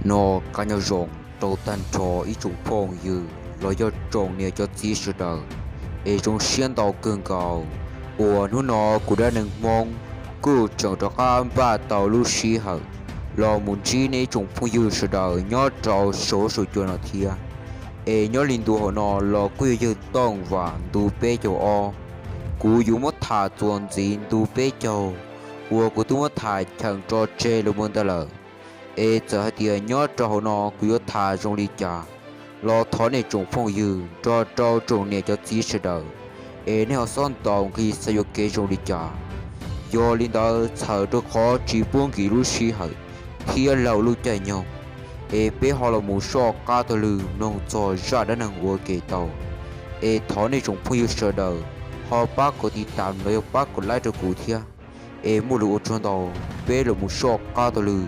No qab nyob zoo rau tag nrho ib tsoom phooj ywg los yog tsoom niam cov txiv sawv daws, es zoo siab ntau kawg nkaus uas hnub no kuv dab neeg Hmoob kuj tseem rov qab npaj tau lub sij hawm los mus ntsib nej ib tsoom phooj ywg sawv daws nyob rau saum huab saum cua no thiab. Es nyob li ntu hauv no los kuj yog yawg Tooj Vam ntu peb caug ob. Kuv yuav muab tham txuas ntxiv ntu peb caug uas kuv twb muab tham cheem tso tseg los mus ntawd lawm. Es txawm hais tias nyob rau hauv no kuv yuav tham zoo li cas los thov nej tsoom phooj ywg nrog rau tsoom niam cov txiv sawv daws es nej ho xob ntaus nqi xav yuam kev zoo li cas. Yog li ntawd txhawm rau qhov tsis pub nkim lub sij hawm thiab laug lub caij nyoog, es peb ho los mus soj qab taug lw mloog txog zaj dab neeg ua ke tau. Es thov nej tsoom phooj ywg sawv daws ho pab kom tiv tas los yog pab kom like rau kuv thiab. Es muaj lus ua tsaug ntau, peb los mus soj qab taug lw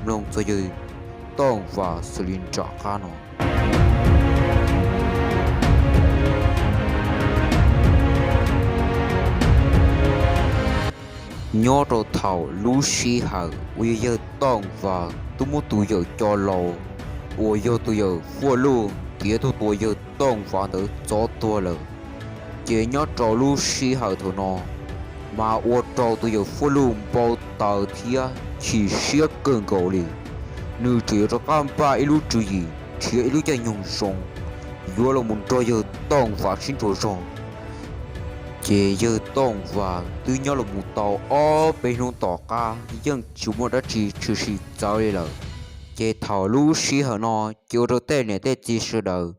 mloog txog yawg Tooj Vam xws li nram qab no. Nyob rau thaum lub sij hawm uas yog yawg Tooj Vam twb muab tus yawm cov laus uas yog tus yawm Fuaj Luj tiav tuaj tua yawg Tooj Vam ntawd txov tuag lawm, ces nyob rau lub sij hawm thaum no mas ua rau tus yawm Fuaj Luj npau taws thiab chim siab kawg nkaus li. Nws tseem yuav rov qab npaj ib lub tswv yim nrhiav ib lub caij nyoog zoo yuav los mus nrog yawg Tooj Vam sib ntsug zog. Ces yawg Tooj Vam twb nyob los mus tau ob peb hnub tom qab yeej tsis muaj dab tsi tshwm sim txawv li lawm. Ces thaum lub sij hawm no ces ua rau tej niam tej txiv sawv daws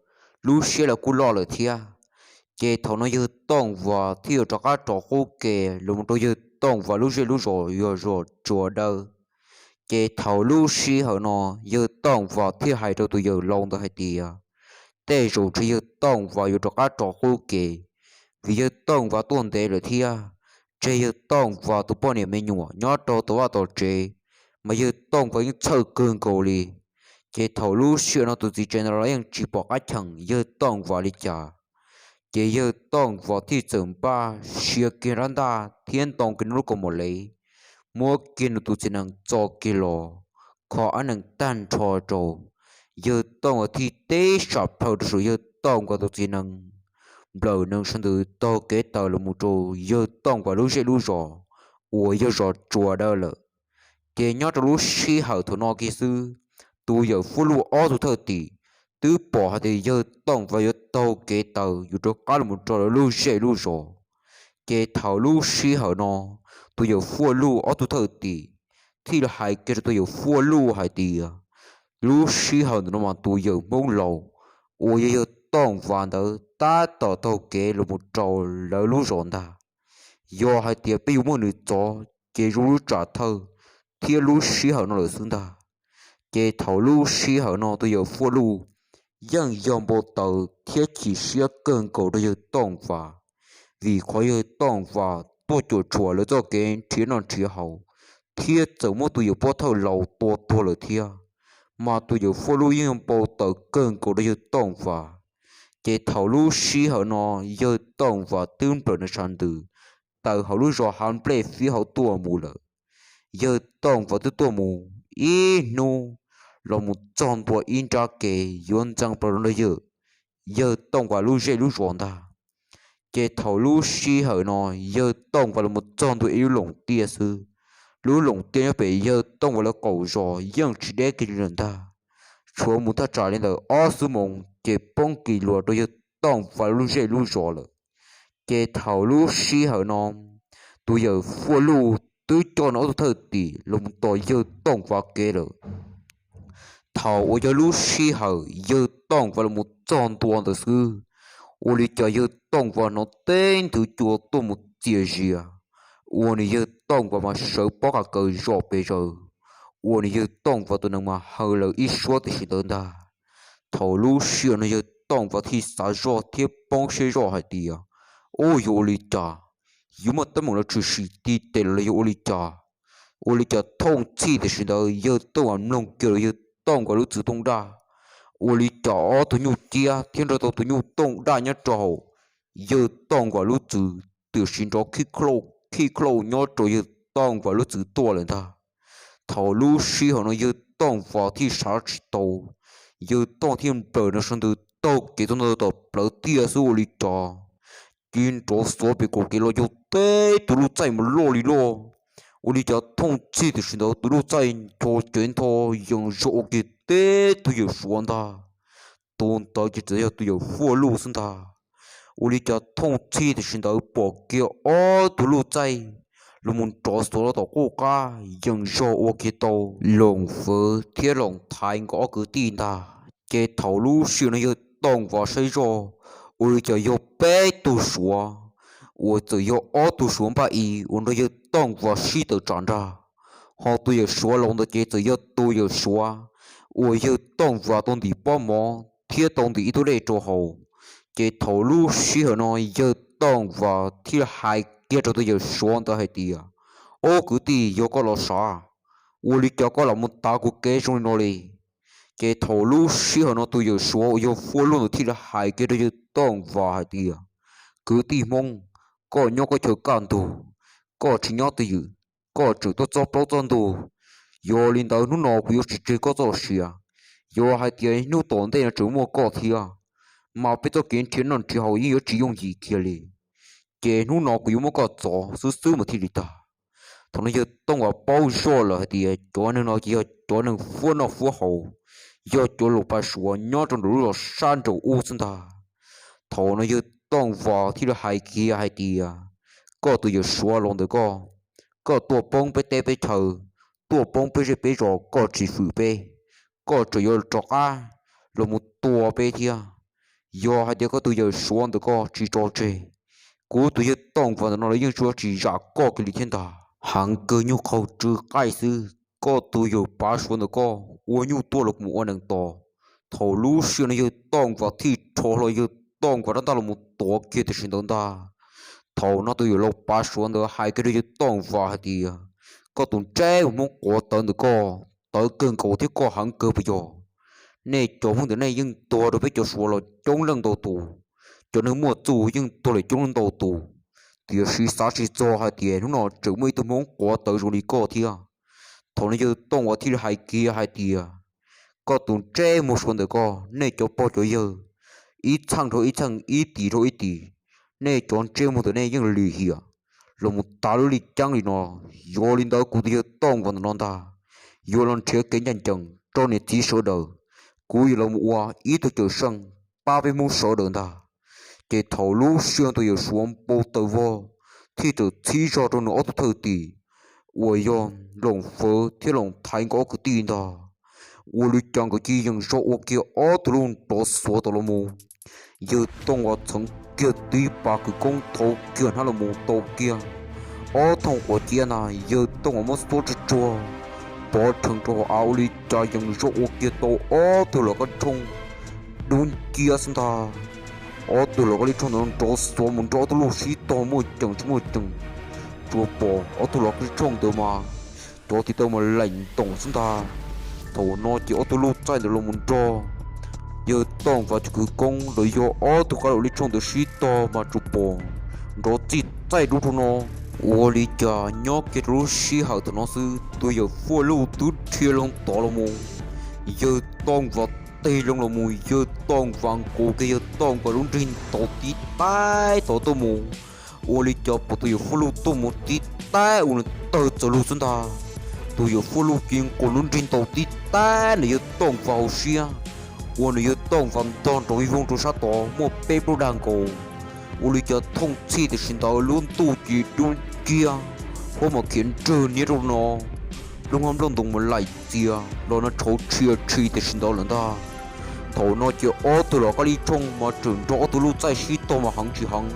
lub siab los kuj loj lawm thiab. Ces thaum no yawg Tooj Vam thiaj yuav rov qab rov qub ke los mus rau yawg Tooj Vam lub zej lub zos yog zos Tsua Dawb. Ces thaum lub sij hawm no yawg Tooj Vam thiaj hais rau tus yawm laus ntawd hais tias, tej zaum ntshe yawg Tooj Vam yuav rov qab rov qub ke, vim yawg Tooj Vam tuaj ntev lawm thiab. Tseg yawg Tooj Vam tus poj niam me nyuam nyob rau tom vaj tom tsev, mas yawg Tooj Vam yeej txhawj kawg nkaus li. Ces thaum lub sij hawm no tus txiv tsev ntawd los yeej tsis pom qab cheem yawg Tooj Vam li cas. Ces yawg Tooj Vam thiaj txawm npaj sia kiag rab ntaj thiab ntoo kiag nws lub kaus mom lev, muab kiag nws tus txiv nees txo kiag los kho ob nees tag nrho rau. Yawg Tooj Vam thiaj teb sam plaws rau saum yawg Tooj Vam tus txiv nees, nplawm nees sawv ntws taug kev tawm los mus rau yawg Tooj Vam lub zej lub zos uas yog zos Tsua Dawb lawm. Ces nyob rau lub sij hawm thaum no kiag xwb, tus yawm Fuaj Luj ob tug thwj tim twb pom hais tias yawg Tooj Vam yuav taug kev tawm yus rov qab los mus rau lawv lub zej lub zos. Ces thaum lub sij hawm no, tus yawm Fuaj Luj ob tug thwj tim thiaj li hais kiag rau tus yawm Fuaj Luj hais tias, lub sij hawm ntawm no mas tus yawm Hmoob laus uas yog yawg Tooj Vam ntawd tab tom taug kev los mus rau lawv lub zos ntag. Yog hais tias peb yuav muab nws txov ces zoo lub tsam thawj thiab lub sij hawm no lawm xwb ntag. Ces thaum lub sij hawm no tus yawm Fuaj Luj yeej yog npau taws thiab chim siab kawg nkaus rau yawg Tooj Vam, vim qhov yawg Tooj Vam tuaj cuam tshuam lawv txoj kev nrhiav noj nrhiav haus, thiab txawm muab tus yawm pov thawj laus tua tuag lawm thiab, mas tus yawm Fuaj Luj yeej yog npau taws kawg nkaus rau yawg Tooj Vam. Ces thaum lub sij hawm no yawg Tooj Vam twb nplawm nws sawv ntws tawm hauv lub zos hav nplej fiab hauv tuaj mus lawm. Yawg Tooj Vam twb tuaj mus ib hnub los mus txog ntua ib nrab kev yuav ntxeev plaws rau yawg, yawg Tooj Vam lub zej lub zos ntag. Ces thaum lub sij hawm no yawg Tooj Vam los mus txog ntua ib lub loos tiaj xwb. Lub loos tiaj nyob pem yawg Tooj Vam lawv qaum zos yeej tsis deb kiag li lawm ntag. Tshuav mus thaj tsam li ntawm ob xuab moos ces poob kis luas rau yawg Tooj Vam lub zej lub zos lawm. Ces thaum lub sij hawm no tus yawm Fuaj Luj twb coj nws ob tug thwj tim los mus tos yawg Tooj Vam kev lawm. Thaum uas yog lub sij hawm yawg Tooj Vam los mus txog ntua ntawd xwb, ua li cas yawg Tooj Vam hnov teb nthwv cua tuaj mus txias zias, ua nws yawg Tooj Vam mas sawv pob qa kaws zom pes zaws, ua nws yawg Tooj Vam tus nees mas haw lawm ib suab tam sim ntawd ntag. Thaum lub sij hawm no yawg Tooj Vam thiaj xav zoj thiab poob siab zoj hais tias, ub, yuav ua li cas? Yuav muaj teeb meem los tshwm sim ti tes los yog ua li cas? Ua li cas thooj txhij tam sim ntawd yawg Tooj Vam mloog kiag los yawg Tooj Vam lub txwv tooj daj, ua li cas ob tug nyuj ciab thiab nrog tau tus nyuj tooj daj nyob rau hauv yawg Tooj Vam lub txwv twb sim nrov khib khauj khib khauj nyob rau yawg Tooj Vam lub txwv tuaj lawm ntag. Thaum lub sij hawm no yawg Tooj Vas thiaj sawv tsis tau. Yawg Tooj thiaj nplawm nws sawv ntws taug kev tuaj ntawm tom plawv tiaj xwb ua li cas, ces nrov xuav pem kaum kev los yog teb tug luj txaij mas loj li loj. Ua li cas thooj txhij tam sim ntawd tus luj txaij ncho cev nto yees zog ua kiag teb tug yawm suav ntag. Tus ntawd ces txawm yog tus yawm Fuaj Luj xwb ntag. Ua li cas thooj txhij tam sim ntawd pom kiag ob tug luj txaij los mus nrov xuav rau tom qub qab yees zog ua kiag tau Loos Fawv thiab Loos Thaiv nkawd ob kwv tij ntag. Ces thaum lub sij hawm no yawg Tooj Vas saib zoj, ua li cas yog peb tug suav uas txawm yog ob tug suav npaj i uas nrog yawg Tooj Vas sib tawm tsam nrag, ho tus yawm suav laus ntawd ces txawm yog tus yawm suav uas yawg Tooj Vas tau ntim pob mov thiab tau ntim ib tug dej rau haus. Ces thaum lub sij hawm no yawg Tooj Vas thiaj hais kiag rau tus yawm suav ntawd hais tias, Ob kwv tij, yog koj los sav, ua li cas koj lam mus tav kuv kev zoo li no li? Ces thaum lub sij hawm no tus yawm suav uas yog Fuaj Luj ntawd thiaj li hais kiag rau yawg Tooj Vas hais tias, Kwv tij Hmoob, koj nyob koj chaw kaj ntug, koj tsis nyob twj ywm, koj tseem tuaj txob plaub txob ntug. Yog li ntawd hnub no kuv yuav tsis tseg koj txoj sia. Yog hais tias hnub tom ntej no tseem muaj koj thiab, mas peb txoj kev nrhiav noj nrhiav haus yeej yuav tsis yooj yim kiag li. Ces hnub no kuv yuav muab koj txov xwb xwb mas thiaj li tag. Thaum no yawg Tooj Vas paub zoj lawm hais tias cov neeg no ces yog cov neeg fuab noj fuab haus, yog cov laus pav suav nyob rau nraum lub zos sab nraud ub xwb ntag. Thaum no yawg Tooj Vas thiaj li hais kiag hais tias, Koj tus yawm suav laus ntawm koj, koj tuaj poob peb teb peb chaw, tuaj poob peb zej peb zos, koj tsis hwm peb, koj tseem yuav rov qab los mus tua peb thiab. Yog hais tias koj tus yawm suav ntawm koj tsis tso tseg, kuv tus yawg Tooj Vas ntawm no los yeej tsuas tsis zam koj kiag li thiab ntag. Heev kawg nyuj qaug tsw qaij xwb, koj tus yawm pav suav ntawm koj ua nyuj tuaj los kuv mus ua nees tos. Thaum lub sij hawm no yawg Tooj Vas thiaj rho hlo yawg Tooj Vas rab ntaj los mus tuav kiag tam sim ntawd ntag. Thaum no tus yawm laus pav suav ntawd hais kiag rau yawg Tooj Vas hais tias, Koj tus ntsej muag Hmoob quav tawv ntawm koj, tawv kawg nkaus thiab koj heev kawg puas yog? Nej cov Hmoob ntawm nej yeej tuag rau peb cov suav los coob leej ntau tus, cov neeg muaj txuj yeej tuag lawm coob leej ntau tus, tiam sis xav tsis txog hais tias hnub no tseem muaj ib tug Hmoob quav tawv zoo li koj thiab. Thaum no yawg Tooj Vas thiaj li hais kiag hais tias, Koj tus ntsej muag suav ntawm koj, nej cov pog cov yawg, ib txheej dhau ib txheej, ib tis dhau ib tis, nej cov ntsej muag ntawm nej yeej lim hiam los mus tav lub lij ceeb li no. Yog li ntawd kuv tus yawg Tooj Vas ntawm no ntag, yuav los nrhiav kev ncaj ncees rau niam txiv sawv daws. Kuv yuav los mus ua ib tug cawm seej pab peb Hmoob sawv daws ntag. Ces thaum lub sij hawm tus yawm suav npau taws vog thiaj txawm txhib zog rau nws ob tug thwj tim uas yog Loos Fawv thiab Loos Thaiv nkawd ob kwv tij ntag. Ua li cas nkawd cia yees zog ua kiag ob tug luj nrov xuav tau los mus. Yawg Tooj Vas txheev kiag tib pas kwv koob thauv kiag hnab los mus tau kiag ob thooj quav ciab ntag, yawg Tooj Vas muab xuab tsuag tsuag pov rhees rau hauv av, ua li cas yees zog ua kiag tau ob tug lam qab tshooj dub nciab xwb ntag. Ob tug lam qab tshooj ntawd nrov xuav mus nrog ob tug luj sib tog muaj ceem tsis muaj ceem, tsuas pom ob tug lam qab tshooj ntawd mas cov tiv taw mas laim ntoos xwb ntag. Thaum no ces ob tug luj txaij ntawd los mus nrog yawg Tooj Vas cov kwv koob los yog ob tug qab lam qab tshooj ntawd sib tog mas tsuas pom nrov txij txaij dub rau no. Ua li cas nyob kiag rau lub sij hawm thaum no xwb tus yawm Fuaj Luj twb dhia loo tod los mus, yawg Tooj Vas tig loo los mus, yawg Tooj Vas nkaus kiag yawg Tooj Vas lub nrig ntaus tib taig tod tuaj mus. Ua li cas pom tus yawm Fuaj Luj tuaj mus tib taig ua nws tawg txaws lug xwb ntag. Tus yawm Fuaj Luj cia nqus lub nrig ntaus tib taig nws yawg Tooj Vas hauv siab, ua nws yawg Tooj Vas ntog nrov vij voog rau sab tod muaj peb plaub dag nkaus. Ua li cas thooj txhij tam sim ntawd lub ntuj cia dub nciab, huab mas khiav nrwg niab rau no, lub hab nplooj ntoos mas laim txias los no tshauv tshia tshi tam sim ntawd lawm ntag. Thaum no ces ob tug lam qab tshooj mas tseem nrog ob tug luj txaij sib tog mas heev tsis heev.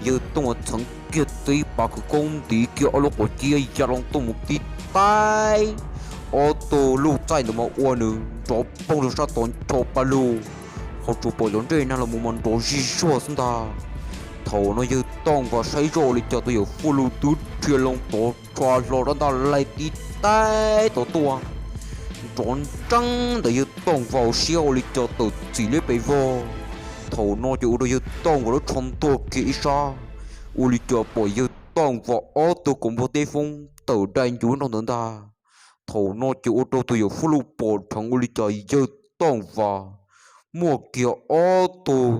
Yawg Tooj Vas txheev kiag tib pas kwv koob ntiv kiag ob lub quav ciab ya loo tuaj mus tib taig, ob tug luj txaij ntawd mas ua nws nrov poog rau sab tod ncho pa lug, ho tsuas pom cov ntsej nag los mus mas nrov zij zuag xwb ntag. Thaum no yawg Tooj Vas saib zoj ua li cas tus yawm Fuaj Luj twb dhia loo tod tsa hlo rab ntaj laig tib taig tod tuaj, nrov nreeb ntawm yawg Tooj Vas hauv siab ua li cas tawm txim liab pes vog. Thaum no ces ua rau yawg Tooj Vas lub tsho ntuag kiag ib sab, ua li cas pom yawg Tooj Vas ob tug kaus npua teb foob tawm dai ncuv nrog ntawd ntag. Thaum no ces ua rau tus yawm Fuaj Luj pom dheev ua li cas yawg Tooj Vas muaj kiag ob tug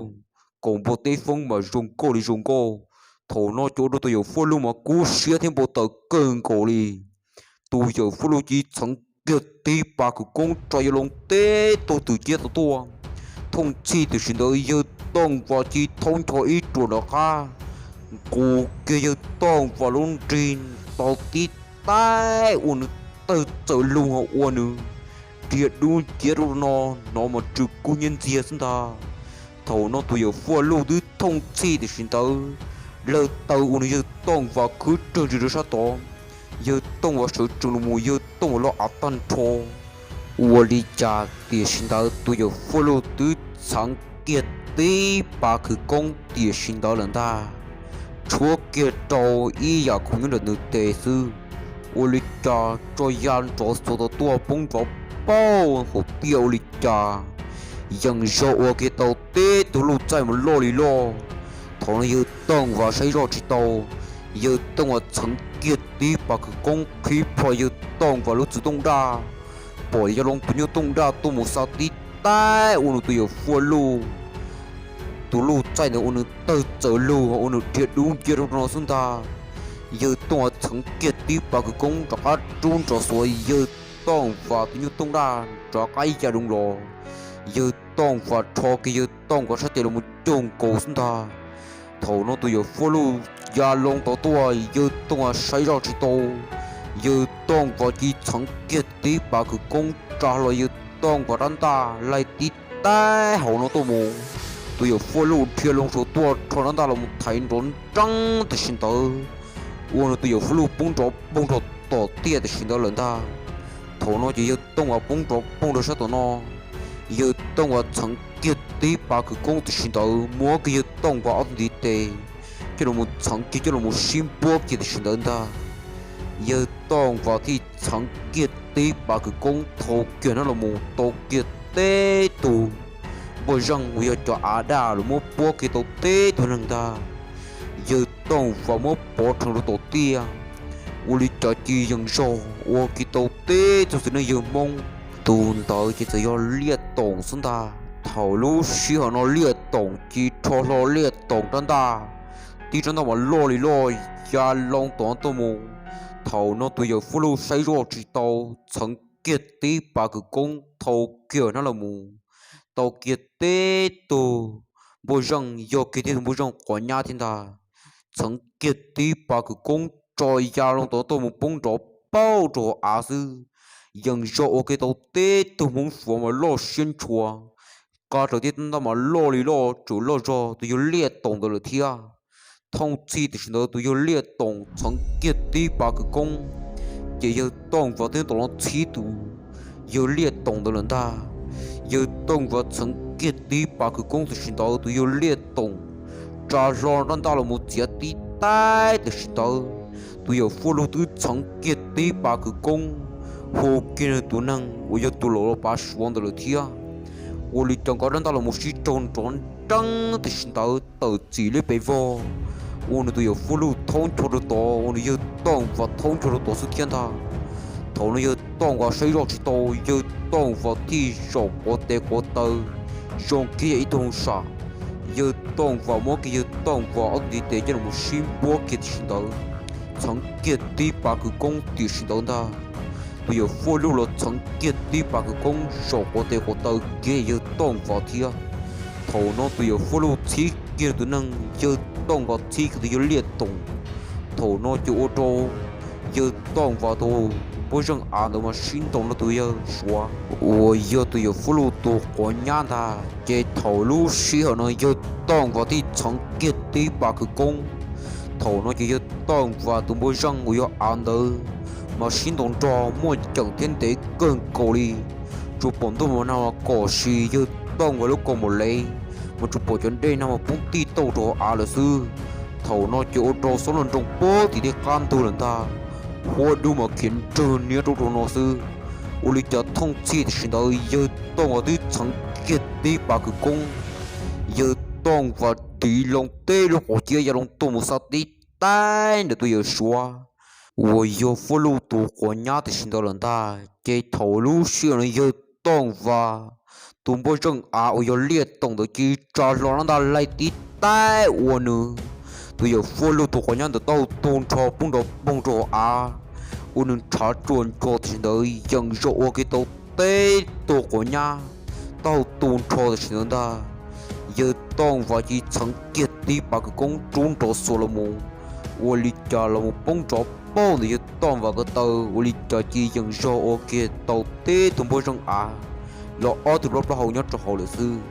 kaus npua teb foob mas zoo nkauj li zoo nkauj. Thaum no ces ua rau tus yawm Fuaj Luj mas kub siab thiab npau taws kawg nkaus li. Tus yawm Fuaj Luj cia li txheev kiag tib pas khawv koob tsa ya loo teb tug twm ciab tau tuaj. Thooj txhij tam sim ntawd yawg Tooj Vas cia li thaub ncho ib ruam nram qab, nqus kiag yawg Tooj Vas lub nrig tau tib taib ua nws tawg txawm lug ho ua nws dhia dub nciab rau no, hnov mas tsw kub hnyiab ntxiag xwb ntag. Thaum no tus yawm Fuaj Luj twb thooj txhij tam sim ntawd, lawg taw ua nws yawg Tooj Vas khwb rawg ntsis rau sab tod. Yawg Tooj Vas sawv tsees los mus yawg Tooj Vas loj av tag nrho. Ua li cas tiam sim ntawd tus yawm Fuaj Luj twb txheev kiag tib pas khawv koob tiam sim ntawd lawm ntag, tshuab kiag rau ib yam khoom nyob ntawm nws tes xwb. Ua li cas tso ya nrov xuav tau tuaj poob nrov pauj hauv tiaj ua li cas yees zog ua kiag tau teb tug luj txaij mus loj li loj. Thaum no yawg Tooj Vas saib zoj tsis tau, yawg Tooj Vas txheev kiag tib pas khawv koob qhib plho yawg Tooj Vas lub txwv tooj daj, pom ya loo tus nyuj tooj daj tuaj mus xa tib taib ua nws tus yawm Fuaj Luj tus luj txaij ntawd ua nws tawg txawm lug ua nws dhia dub nciab rau no xwb ntag. Yawg Tooj Vas txheev kiag tib pas khawv koob rov qab rub nrov xuav yawg Tooj Vas tus nyuj tooj daj rov qab ya loo los. Yawg Tooj Vas rho kiag yawg Tooj Vas sab tes los mus cuag nkaus xwb ntag. Thaum no tus yawm Fuaj Luj ya loo tod tuaj yawg Tooj Vas saib zoj tsis tau, yawg Tooj Vas cia li txheev kiag tib pas khawv koob tsa hlo yawg Tooj Vas rab ntaj laig tib taib hauv no tuaj mus. Tus yawm Fuaj Luj dhia loo saum tuaj rho rab ntaj los mus thaiv nrov nreeb tam sim ntawd, ua nws tus yawm Fuaj Luj poob nrov poog rau tom tiaj tam sim ntawd lawm ntag. Thaum no ces yawg Tooj Vas poob nrov poog rau sab tom no, yawg Tooj Vas txheev kiag tib pas khawv koob tam sim ntawd muab kiag yawg Tooj Vas ob tug ntiv tes coj los mus txheev kiag coj los mus sib npuab kiag tam sim ntawd ntag. Yawg Tooj Vas thiaj txheev kiag tib pas khawv koob thau kiag hnab los mus tau kiag teb tug npoj zeej uas yog cov av daj los muab puab kiag tau teb tug neeg ntag. Yawg Tooj Vas muab pov rhees rau tom tiaj, ua li cas cia li yees zog ua kiag tau teb tug txiv neej yawg Hmoob. Tus ntawd ces txawm yog Liaj Toom xwb ntag. Thaum lub sij hawm no Liaj Toom cia li rho hlo Liaj Toom rab ntaj, tib rab ntaj mas loj li loj ya loo tom tuaj mus. Thaum no tus yawm Fuaj Luj saib zoj tsis tau, txheev kiag tib pas khawv koob thau kiag hnab los mus tau kiag teb tug npoj zeej, yog kiag tib tug npoj zeej quav nyab thiab ntag. Txheev kiag tib pas khawv koob tso ya loo tom tuaj mus poob nrov pauj rau hauv av xwb. Yees zog ua kiag tau teb tug Hmoob Suav mas loj siab ntshua, qab raws tib rab ntaj mas loj li loj tsuas loj zog tus yawg Liaj Toom ntawd lawm thiab. Thooj txhij tam sim ntawd tus yawg Liaj Toom txheev kiag tib pas khawv koob, ces yawg Tooj Vas twb tau los txhib tus yawg Liaj Toom ntawd lawm ntag. Yawg Tooj Vas txheev kiag tib pas khawv koob tam sim ntawd tus yawg Liaj Toom tsa hlo rab ntaj los mus txiav tib taib tam sim ntawd. Tus yawm Fuaj Luj twb txheev kiag tib pas khawv koob hu kiag nws tus neeg uas yog tus laus los pav Suav ntawd lawm thiab. Ua li cas nkawd rab ntaj los mus sib raug nrov nreeb tam sim ntawd tawm txim liab pes vog, ua nws tus yawm Fuaj Luj thaub ncho rau tod, ua nws yawg Tooj Vas thaub ncho rau tod xwb thiab ntag. Thaum no yawg Tooj Vas saib zoj tsis tau, yawg Tooj Vas thiaj zaum quav tes quav taw zoo kiag yam ib tug hauj sam. Yawg Tooj Vas muab kiag yawg Tooj Vas ob tug ntiv tes coj los sib npuab kiag tam sim ntawd, txheev kiag tib pas khawv koob tam sim ntawd ntag. Tus yawm Fuaj Luj los txheev kiag tib pas khawv koob zaum quav tes quav taw kiag yawg Tooj Vas thiab. Thaum no tus yawm Fuaj Luj txhib kiag tus neeg, yawg Tooj Vas txhib kiag tus yawg Liaj Toom. Thaum no ces ua rau yawg Tooj Vas tus npoj zeej av ntawd mas sib ntaus nrog tus yawg Suav uas yog tus yawm Fuaj Luj tus quav nyab ntag. Ces thaum lub sij hawm no yawg Tooj Vas thiaj txheev kiag tib pas khawv koob. Thaum no ces yawg Tooj Vas tus npoj zeej uas yog av ntawd mas sib ntaus nrog muaj ceem thiab ntev kawg nkaus li. Tsuas pom ntuj mus nag mas kom sis yawg Tooj Vas lub kaus mom lev mas tsuas pom cov dej nag mas poob tij tauj rau hauv av lawm xwb. Thaum no ces ua rau xob los nroo puag tim tej qab ntug lawm ntag. Huab dub mas khiav nrwg niab rau rau no xwb. Ua li cas thooj txhij tam sim ntawd yawg Tooj Vas twb txheev kiag tib pas khawv koob, yawg Tooj Vas tiv loo teb lub quav ciab ya loo tuaj mus xa tib taib ntawm tus yawm Suav uas yog Fuab Luj tus quas nyab tam sim ntawd lawm ntag. Ces thaum lub sij hawm no yawg Tooj Vas tus npoj zeej av uas yog Liaj Toom ntawd cia li tsa hlo rab ntaj laij tib taig ua nws tus yawm Fuab Luj tus quas nyab ntawd taub hau tu nrho poob nrov poog rau hauv av, ua nws ntshav tsuag nrho. Tam sim ntawd yeej zog ua kiag tau teb tug quas nyab taub hau tu nrho tam sim ntawd ntag. Yawg Tooj Vas cia li txheev kiag tib pas kwv koob rub nrov xuas los mus, ua li cas los mus poob nrov poog ntawm yawg Tooj Vas ko taw, ua li cas cia li yeej zog ua kiag tau teb tug npoj zeej av los ob tug plaub plaub hau nyob rau hauv lawm xwb.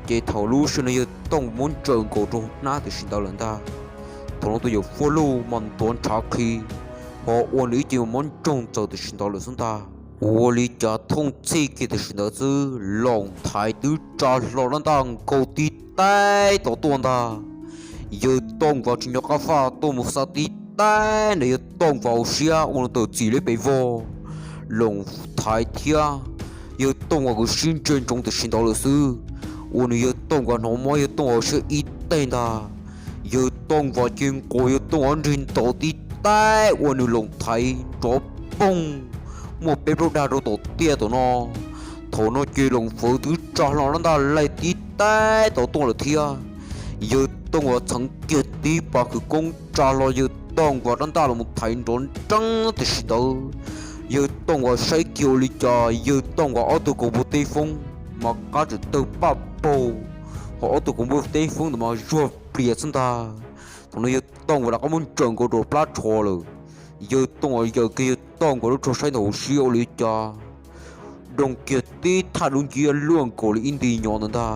Ces thaum lub sij hawm no yawg Tooj Vas muab ntsaws nkaus rau hnab tam sim ntawd lawm ntag. Thaum no tus yawm Fuab Luj mas ntuav ntshav qhi, ho ua nws ib ce mas mob ntsoog txawm tam sim ntawd lawm xwb ntag. Ua li cas thooj txhij kiag tam sim ntawd xwb Loos Thaiv twb tsa hlo rab ntaj nkaus tib taig tod tuaj ntag. Yawg Tooj Vas tsis nco qab faj tuaj mus xa tib taig ntawm yawg Tooj Vas hauv siab ua nws tawm txim liab pes vog. Loos Thaiv thiab yawg Tooj Vas nkawd sib ntsia ntsoov tam sim ntawd lawm xwb, ua nws yawg Tooj Vas hnov mob yawg Tooj Vas hauv siab ib teg ntag. Yawg Tooj Vas cia li nquas yawg Tooj Vas nrig ntaus tib taig ua nws Loos Thaiv nrov poog muaj peb plaub dag rau tom tiaj tom no. Thaum no ces Loos Fawv twb tsa hlo rab ntaj laij tib taig tod tuaj lawm thiab. Yawg Tooj Vas txheev kiag tib pas kwv koob tsa hlo yawg Tooj Vas rab ntaj los mus thaiv nrov nreeb tam sim ntawd. Yawg Tooj Vas saib kiag ua li cas yawg Tooj Vas ob tug kaus npua teb foob mas qab tseem tawg paj paug, ho ob tug kaus npua teb foob ntawd mas zuag plias xwb ntag. Thaum no yawg Tooj Vas rov qab muab ntsaws nkaus rau plab tsho lawm. Yawg Tooj Vas yaws kiag yawg Tooj Vas lub tsho saib ntawm hauv siab ua li cas doog kiag tib thaj dub nciab luaj nkaus li ib nti nyov ntawd ntag.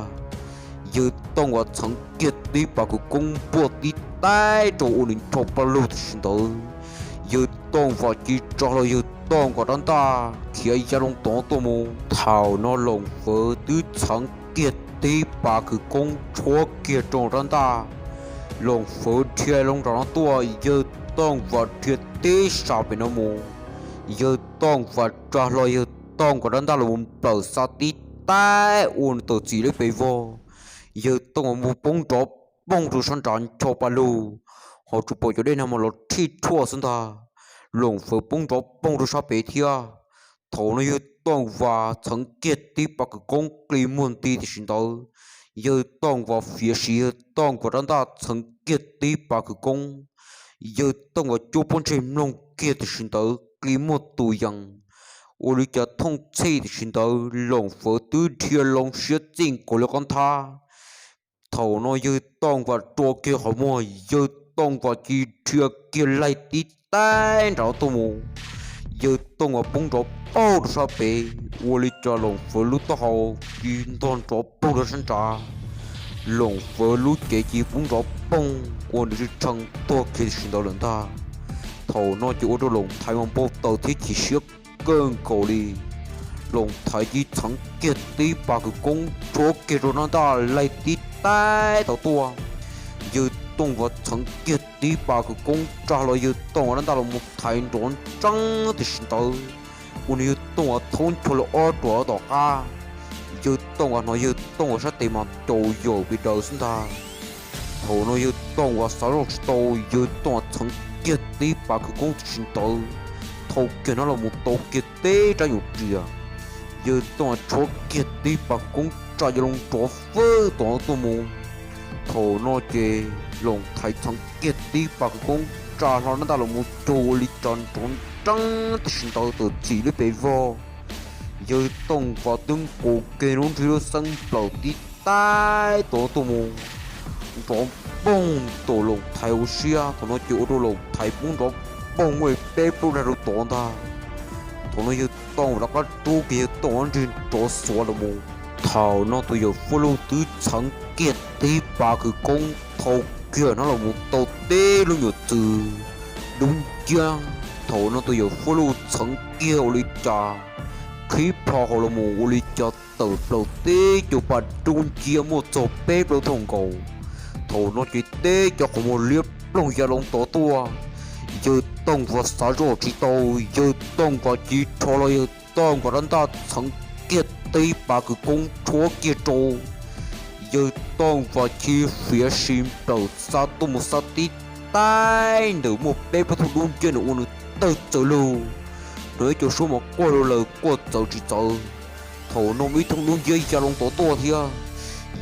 Yawg Tooj Vas txheev kiag tib pas kwv koob npuaj tib taig rau ua nws ncho pa lug tam sim ntawd. Yawg Tooj Vas cia li tsa hlo yawg Tooj Vas rab ntaj khiav ya loo tod tuaj mus. Thaum no Loos Fawv twb txheev kiag tib pas kwv koob tshuab kiag rau rab ntaj. Loos Fawv dhia loo nram no tuaj, yawg Tooj Vas dhia tib sab pem no mus. Yawg Tooj Vas tsa hlo yawg Tooj Vas rab ntaj los mus nplawm xa tib taig ua nws tawm txim liab pes vog. Yawg Tooj Vas mus poob nrov poog rau sab nrad ncho pa lug, ho tsuas pom cov dej nag mos los rhij rhuaj xwb ntag. Loos Fawv poob nrov poog rau sab pem thiab. Thaum no yawg Tooj Vas txheev kiag tib pas kwv koob qi muag nti tam sim ntawd. Yawg Tooj Vas fiav sim yawg Tooj Vas rab ntaj txheev kiag tib pas kwv koob. Yawg Tooj Vas cuab pob ntseg mloog kiag tam sim ntawd qi muag tus yees. Ua li cas thooj txhij tam sim ntawd Loos Fawv twb dhia loo siab txij nkaus li qab nthab. Thaum no yawg Tooj Vas rua kiag qhov muag, yawg Tooj Vas cia li dhia kiag laig tib taig nrad tuaj mus. Yawg Tooj Vas poob nrov poog rau sab pem, ua li cas Loos Fawv lub taub hau cia li ntog nrov poog rau sab nrad. Loos Fawv lub cev cia li poob nrov poog ua nws tshee tuag kiag tam sim ntawd lawm ntag. Thaum no ces ua rau Loos Thaiv mas npau taws thiab chim siab kawg nkaus li. Loos Thaiv cia li txheev kiag tib pas kwv koob tshuab kiag rau rab ntaj laig tib taig tod tuaj. Yawg Tooj Vas txheev kiag tib pas kwv koob tsa hlo yawg Tooj Vas rab ntaj los mus thaiv nrov nreeb tam sim ntawd, ua nws yawg Tooj Vas thaub ncho li ob ruam tom qab. Yawg Tooj Vas hnov yawg Tooj Vas sab tes mas caum yaum pes daws xwb ntag. Thaum no yawg Tooj Vas xav zoj tsis tau, yawg Tooj Vas txheev kiag tib pas kwv koob tam sim ntawd, thau kiag hnab los mus tau kiag teb rab nyuam riam. Yawg Tooj Vas tshuab kiag tib pas kwv koob tsa ya loo nrov fwj tom no tuaj mus. Thaum no ces Loos Thaiv txheev kiag tib pas kwv koob tsa hlo rab ntaj los mus cug ua li cas nrov nreeb tam sim ntawd tawm txim lub pes vog. Yawg Tooj Vas twb nqus kiag lub nrig lub xeeb nplawm tib taig tom no tuaj mus, nrov poog tom Loos Thaiv hauv siab. Thaum no ces ua rau Loos Thaiv poob nrov poog muaj peb plaub dag rau tod ntag. Thaum no yawg Tooj Vas rov qab rub kiag yawg Tooj Vas nrig nrov xuav los mus. Thaum no tus yawm Fuab Luj twb txheev kiag tib pas kwv koob thau kiag hnab los mus tau teb lub nyuam txwm dub nciab. Thaum no tus yawm Fuab Luj txheev kiag ua li cas qhib plho hauv los mus ua li cas tawm plaws teb cov pa dub nciab muaj txog peb plaub thooj nkaus. Thaum no ces teb cov qhov muag liab ploog ya loo tod tuaj. Yawg Tooj Vas xav zoj tsis tau, yawg Tooj Vas cia li rho los yawg Tooj Vas rab ntaj txheev kiag tib pas kwv koob tshuab kiag rau. Yawg Tooj Vas cia li fiav sim nplawm xa tuaj mus xa tib taig ntawm muaj peb plaub thooj dub nciab ntawd ua nws tawg txawv lug, hnov ib co suab mas quaj lug lawm quaj txawv tsis txawv. Thaum no muaj ib thooj dub nciab ya loo tod tuaj thiab,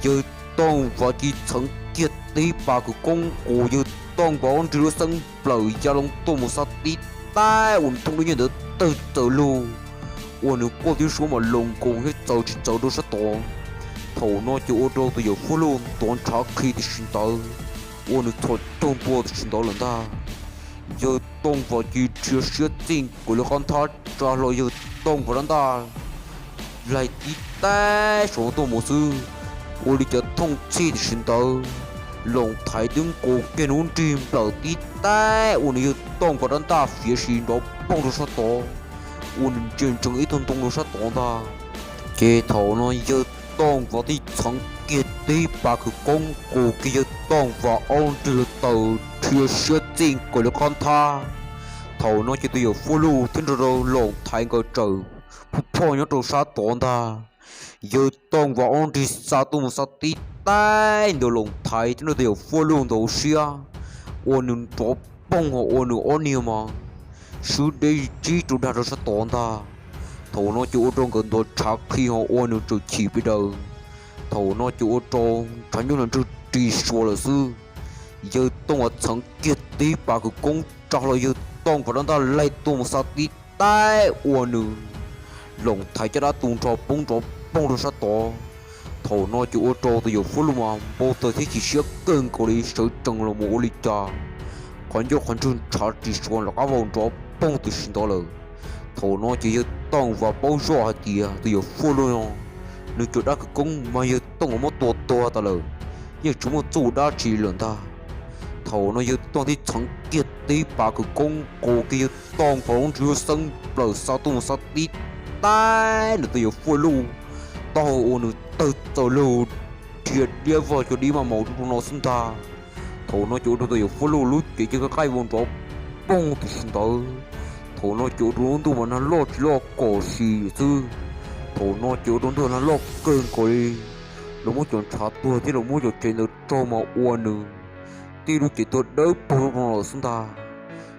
yawg Tooj Vas cia li txheev kiag tib pas kwv koob qus yawg Tooj Vas ob nrig lub xeeb nplawm ya loo tuaj mus xa tib taig ua nws thooj dub nciab ntawd tawg txawv lug, ua nws quaj tib suab mas loos nkoos thiab txawv tsis txawv rau sab tod. Thaum no ces ua rau tus yawm Fuab Luj ntuav ntshav qhi tam sim ntawd, ua nws txhos caug ntua tam sim ntawd lawm ntag. Yawg Tooj Vas cia li dhia siab txij nkaus li qab nthab tsa hlo yawg Tooj Vas rab ntaj laig tib taig saum tuaj mus xwb. Ua li cas thooj txhij tam sim ntawd, Loos Thaiv twb nqus kiag nws lub nrig nplawm tib taig ua nws yawg Tooj Vas rab ntaj fiav sis nrov poog rau sab tod, ua nws ntsia ntsees ib tug ntoo rau sab tod ntag. Ces thaum no yawg Tooj Vas thiaj txheev kiag tib pas kwv koob qus kiag yawg Tooj Vas ob nrig lawm taws dhia siab txij nkaus li qab nthab. Thaum no ces tus yawm Fuab Luj thiab nrog rau Loos Thaiv nkawd tsaws phoj phoj nyob rau sab tod ntag. Yawg Tooj Vas ob nrig xa tuaj mus xa tib taig ntawm Loos Thaiv thiab nrog tus yawm Fuab Luj ntawd siab, ua nws nrov poog ho ua nws ob niag mas swb deb tsib rau dag rau sab tod ntag. Thaum no ces ua rau nkawd ntuav ntshav qhi ho ua nws tsaws chim pes daws. Thaum no ces ua rau ntshav ncuj ntshav ntswg ris suas lawm xwb. Yawg Tooj Vas txheev kiag tib pas kwv koob tsa hlo yawg Tooj Vas rab ntaj laig tuaj mus xa tib taig ua nws Loos Thaiv caj dab tu nrho poob nrov poog rau sab tod. Thaum no ces ua rau tus yawm Fuab Luj mas npau taws thiab chim siab kawg nkaus li sawv tsees los mus ua li cas qhov ncauj qhov ntswg ntshav ris suas rov qab vau nrov poog tam sim ntawd lawm. Thaum no ces yawg Tooj Vas paub zoj hais tias tus yawm Fuab Luj no nws cov dab kwv koob mas yawg Tooj Vas muab tua tuag tas lawm, yeej tsis muaj txuj dab tsi lawm ntag. Thaum no yawg Tooj thiaj txheev kiag tib pas kwv koob qus kiag yawg Tooj Vas lub nrig lub xeeb nplawm xa tuaj mus xa tib taig ntawm tus yawm Fuab Luj, taub hau ua nws tawg txaws lug, dhia diab vog cov dib maj maus rau no xwb ntag. Thaum no ces ua rau tus yawm Fuab Luj lub cev cia li qaij vau nrov poog tam sim ntawd. Thaum no ces ua rau lub ntuj mas nag loj tsis loj kom sim xwb. Thaum no ces ua rau ntuj nag loj kawg nkaus li, los muab cov ntshav tuag thiab los muab cov tsev ntawd raug mas ua nws tib lub cev tuag dawb paug rau no lawm xwb ntag.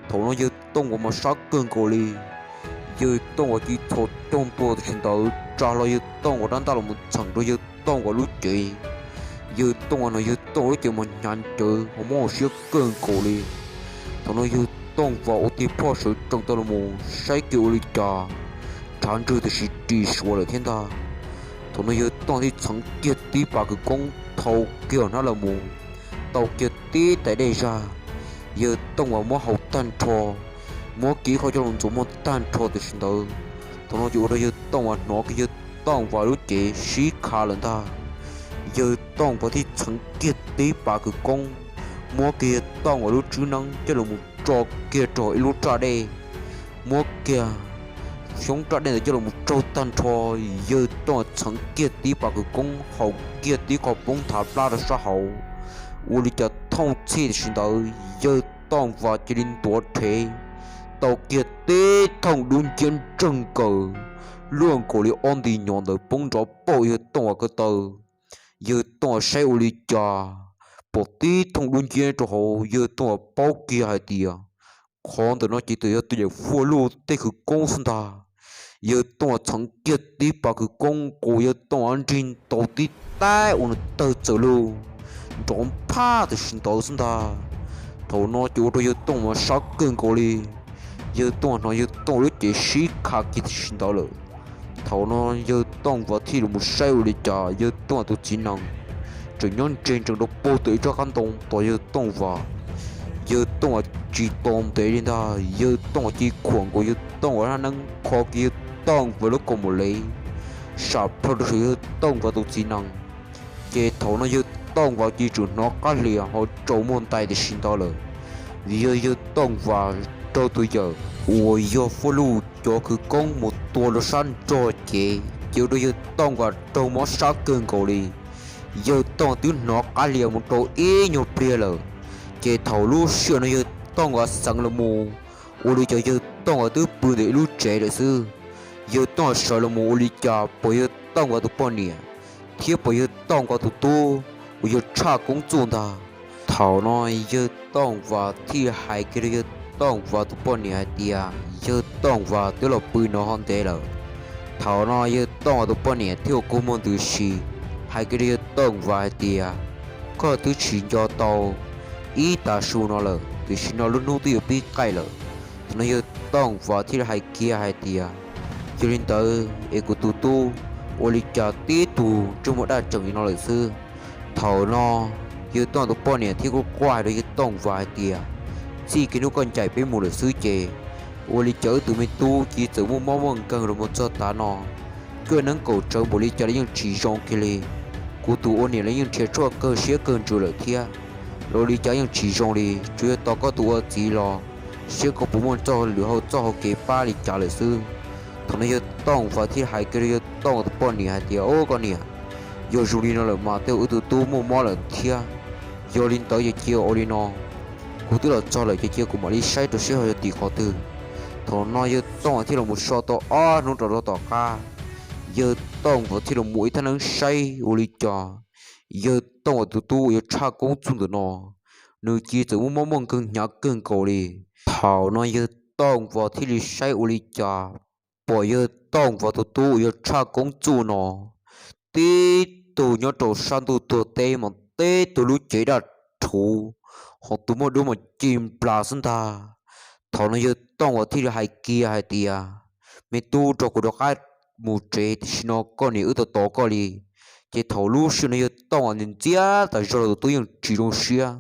Thaum no yawg Tooj Vas mas sab kawg nkaus li, yawg Tooj Vas cia li txhos caug ntua tam sim ntawd tsa hlo yawg Tooj Vas rab ntaj los mus txheem rau yawg Tooj Vas lub cev. Yawg Tooj Vas hnov yawg Tooj Vas lub cev mas hnyav ncawv ho mob hauv siab kawg nkaus li. Thaum no yawg Tooj Vas ua tig phoj sawv tsees tau los mus saib kiag ua li cas ntshav ntswg tam sim ris suas lawm thiab ntag. Thaum no yawg Tooj Vas thiaj txheev kiag tib pas kwv koob thau kiag hnab los mus tau kiag tib tais dej zag. Yawg Tooj Vas muab haus tag nrho, muab kiag ib qho coj los ntxuav muag tag nrho tam sim ntawd. Thaum no ces ua rau yawg Tooj Vas hnov kiag yawg Tooj Vas lub cev sib kha lawm ntag. Yawg Tooj Vas thiaj txheev kiag tib pas kwv koob, muab kiag yawg Tooj Vas lub tswb neeb coj los mus tso kiag rau ib lub raj dej, muab kiag xyoob raj dej ntawd coj los mus tsaug tag nrho. Yawg Tooj Vas txheev kiag tib pas kwv koob haus kiag tib qho poob nthav plab rau sab hauv. Ua li cas thooj txhij tam sim ntawd yawg Tooj Vas cia li ntuav rhev tau kiag tib thooj dub nciab ntseg nkaws luaj nkaus li ob nti nyuam ntawd poob nrov pauj yawg Tooj Vas ko taw. Yawg Tooj Vas saib ua li cas pom tib thooj dub nciab rau hauv, yawg Tooj Vas paub kiag hais tias qhov ntawm no ces twb yog tus yawm Fuaj Luj tej kwv koob xwb ntag. Yawg Tooj Vas txheev kiag tib pas kwv koob qus, yawg Tooj Vas nrig ntaus tib taig ua nws tawg txawm lug nrov phaj tam sim ntawd xwb ntag. Thaum no ces ua rau yawg Tooj Vas sab kawg nkaus li, yawg Tooj Vas hnov yawg Tooj Vas lub cev sib kha kiag tam sim ntawd lawm. Thaum no yawg Tooj Vas thiaj los mus saib ua li cas yawg Tooj Vas tus txiv nees tseem nyob ntseg ntsees rau puag tom ib tsob qab ntoo tos yawg Tooj Vas. Yawg Tooj Vas tsis tos ntev li ntag, yawg Tooj Vas cia li khuam nkaus yawg Tooj Vas rab neeb kho kiag yawg Tooj Vas lub kaus mom lev sam plho rau saum yawg Tooj Vas tus txiv nees. Ces thaum no yawg Tooj Vas cia li tseem hnov qab hlias ho tsaus muag ntais tam sim ntawd lawm, vim yog yawg Tooj Vas raug tus yawm uas yog Fuaj Luj cov kwv koob mus tua rau sab nrog cev, ces ua rau yawg Tooj Vas raug mob sab kawg nkaus li. Yawg Tooj Vas twb hnov qab hlias mus rau ib nyuag pliag lawm, ces thaum lub sij hawm no yawg Tooj Vas xeev los mus, ua li cas yawg Tooj Vas twb pw ntawm ib lub tsev lawm xwb. Yawg Tooj Vas sawv los mus ua li cas pom yawg Tooj Vas tus poj niam thiab pom yawg Tooj Vas tus tub uas yog Tshaj Koob Txuj ntag. Thaum no yawg Tooj Vas thiaj hais kiag rau yawg Tooj Vas tus poj niam hais tias, Yawg Tooj Vas twb los pw no ho ntev lawm. Thaum no yawg Tooj Vas tus poj niam thiaj ua kua muag ntws si, hais kiag rau yawg Tooj Vas hais tias, Koj twb tsis nco tau ib tag su no lawm, tiam sis no lub hnub twb yuav pib qaij lawm. Thaum no yawg Tooj Vas thiaj li hais kiag hais tias, Yog li ntawd es kuv tus tub ua li cas tib tug ntsej muag daj tseem li no lawm xwb? Thaum no yawg Tooj Vas tus poj niam thiaj kuj quaj hais rau yawg Tooj Vas hais tias, Txij kiag hnub koj ncaim peb mus lawm xwb ces ua li cas wb tus me tub cia txawm muaj mob muaj nkeeg los mus txog tav no, cuaj neeb kaum tsawv npaum li cas los yeej tsis zoo kiag li. Kuv tus ua niam los yeej nrhiav tshuaj kawg siab kawg ntsws lawm thiab, los li cas yeej tsis zoo li. Tsuas yog tos koj tus ua txiv los saib koj puas muaj txoj lwm hau txoj hau kev pab li cas lawm xwb. Thaum no yawg Tooj Vas thiaj hais kiag rau yawg Tooj Vas tus poj niam hais tias, Au koj niam, yog zoo li no lawm mas tej zaum wb tus tub muaj mob lawm thiab. Yog li ntawd ces cia ua li no, kuv twb los txog lawm ces cia kuv mam li saib rau seb ho yog tim qhov twg. Thaum no yawg Tooj Vas thiaj los mus so tau ob hnub rau tom qab, yawg Tooj Vas thiaj los mus ib thaj neeb saib ua li cas yawg Tooj Vas tus tub uas yog Tshaj Koob Txuj ntawm no, nws cia txawm muaj mob muaj nkeeg hnyav kawg nkaus li. Thaum no yawg Tooj Vas thiaj li saib ua li cas, pom yawg Tooj Vas tus tub uas yog Tshaj Koob Txuj no, tib tug nyob rau sab ntuj tuag teb mas tib tug lub cev daj rhuv, ho tus muaj duab mas ci nplas xwb ntag. Thaum no yawg Tooj Vas thiaj li hais kiag hais tias, Me tub, rau kuv rov qab mus tsev, tam sim no koj niam wb tau tos koj li. Ces thaum lub sij hawm no yawg Tooj Vas ntxias tas zog los tus tub yeej tsis zoo siab,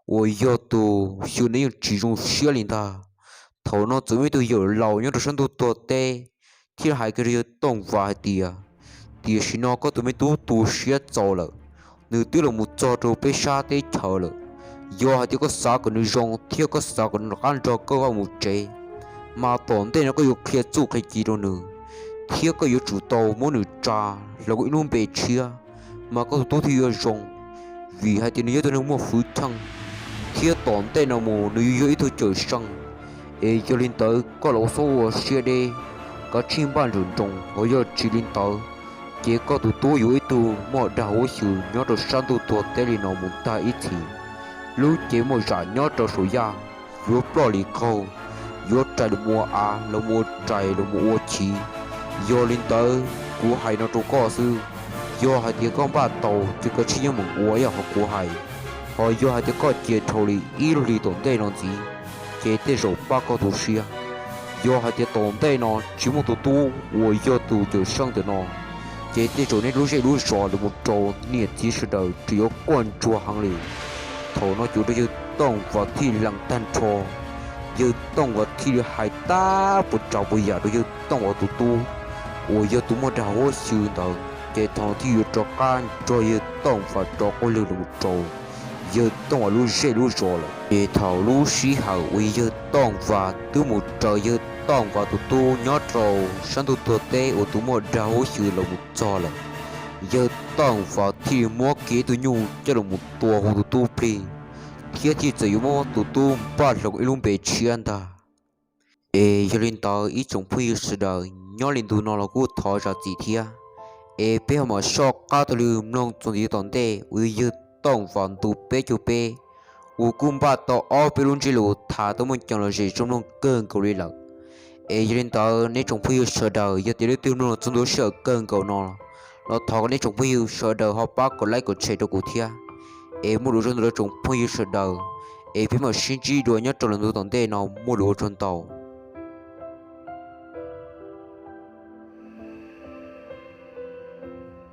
uas yog tus xyw no yeej tsis zoo siab li ntag. Thaum no txawm muaj ib tug yawm laus nyob rau sab ntuj tuag teb thiaj hais kiag rau yawg Tooj Vas hais tias, Tiam sim no koj tus me tub tu siab txaus lawm, nws twb los mus txog rau peb sab teb chaws lawm. Yog hais tias koj xav kom nws zoo thiab koj xav kom nws rov qab nrog koj mus tsev, mas tom ntej no koj yuav qhia txuj qhia ci rau nws, thiab koj yuav tsum tau muab nws tsa hlo ib lub npe tshiab, mas koj tus tub thiaj yuav zoo. Vim hais tias nws yog ib tug neeg muaj hwj chim, thiab tom ntej no mus nws yuav yog ib tug cawm seej. Es yog li ntawd koj los ua txhob ua siab deb, kav tsij npaj ntsum nroos, ho yog tsis li ntawd ces koj tus tub yuav ib tug muaj dag huab xyw nyob rau sab ntuj tuag teb li no mus tag ib txhis. Lub cev muaj zam nyob rau saum yaj yuav ploj li qaug, yuav rais los ua av, los ua rais los ua chiv. Yog li ntawd kuv hais no rau koj xwb, yog hais tias koj npaj tau ces koj tsis yeej meem ua ib yam qhov kuv hais. Ho yog hais tias koj cia dhau li ib lub hli tom ntej no ntxiv, ces tej zaum pab koj tu siab. Yog hais tias tom ntej no tsis muaj tus tub uas yog tus cawm seej ntawm no, ces tej zaum nej lub zej lub zos los mus rau niam txiv sawv daws tseem yuav quaj ntsuag heev li. Thaum no ces ua rau yawg Tooj Vas thiaj lees tag nrho yawg Tooj Vas thiaj li hais tag puas tsav puas yam rau yawg Tooj Vas tus tub uas yog tus muaj dag huab xyw ntawd, ces thaum no thiaj yuav rov qab nrog yawg Tooj Vas rov qab lwg los rau yawg Tooj Vas lub zej lub zos lawm. Ces thaum lub sij hawm uas yawg Tooj Vas twb mus raws yawg Tooj Vas tus tub nyob rau sab ntuj tuag teb uas tus muaj dag huab xyw los mus txog lawm, yawg Tooj Vas thiaj li muab kiag tus nyuj coj los mus tua hu tus tub plig, thiab thiaj txawm yuav muab tus tub npaj hlo ib lub npe tshiab ntag. Es yog li ntawd ib tsoom phooj ywg sawv daws, nyob li ntu no los kuj thov zam txim thiab. Es peb ho mam soj qab taug lw mloog txuas ntxiv tom ntej uas yog yawg Tooj Vas ntu peb caug peb, uas kuj npaj tau ob peb lub ntsiab lus tham tau muaj ceem lom zem zoo mloog kawg nkaus li lawm. Es yog li ntawd nej tsoom phooj ywg sawv daws, yog tias leej twg mloog los txog ntua sij hawm kawg nkaus no, los thov kom nej tsoom phooj ywg sawv daws ho pab kom like kom share rau kuv thiab. Es muaj lus zoo ntau rau tsoom phooj ywg sawv daws, es peb mam sib ntsib dua nyob rau lwm ntu tom ntej no, muaj lus ua tsaug ntau.